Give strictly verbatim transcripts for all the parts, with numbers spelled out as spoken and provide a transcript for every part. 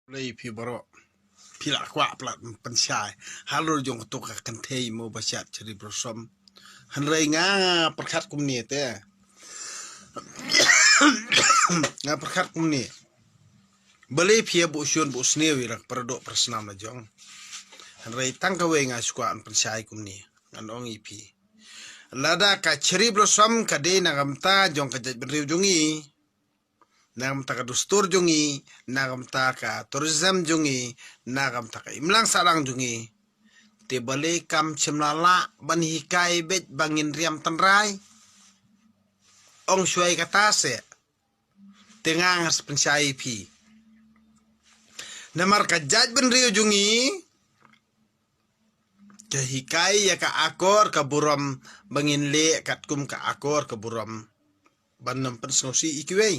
Lei phi baroh. Phi la kwah plat pynshai halor jong kato ka kynthei mo ba shat Cherry Blossom. Hynrei nga pyrkhat kumne te. Nga pyrkhat kumne. Balei phi ïa buh shun buh sniew ïa la ka paradoh parasnam la jong. Hynrei tang kawei nga shu kwah pynshai kumne. Ngan ong ïa phi. Lada ka Cherry Blossom ka dei na ka bynta jong ka jaitbynriew jong ngi. Na ka bynta ka dustur jong ngi, na ka bynta ka tourism jong ngi, na ka bynta ka imlang sahlang jong ngi. Te balei kam shym la lah ban hikai beit ba ngin riam tynrai. Ong shuwa kata seh. Te nga nga sa pynshai ïa phi. Namar ka jaitbynriew jong ngi ka hikai ïa ka akor ka burom ba ngin leh katkum ka akor ka burom. Ban ym pynsngewsih ïa kiwei.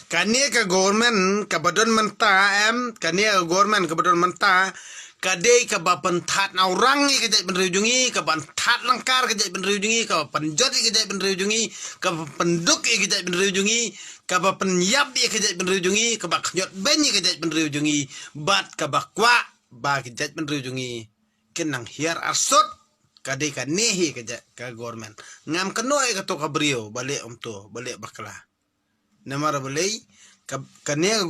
Kane ka government kaba don mynta em, kane ka government kaba don mynta ka dei kaba pynthad na u rang ïa ka jaitbynriew jong ngi, kaba pynthad lyngkar ka jaitbynriew jong ngi, kaba pynjot ïa ka jaitbynriew jong ngi, kaba pynduk ïa ka jaitbynriew jong ngi, kaba pynïap ïa ka jaitbynriew jong ngi, kaba khñiot beiñ ïa ka jaitbynriew jong ngi, bad kaba kwah ba ka jaitbynriew jong ngi kin nang hiar arsut. Ka dei kane hi ka jait ka government. Ngam kynnoh ïa kato ka briew ba leh umto, ba leh bakla. Namar balei ka, kane ka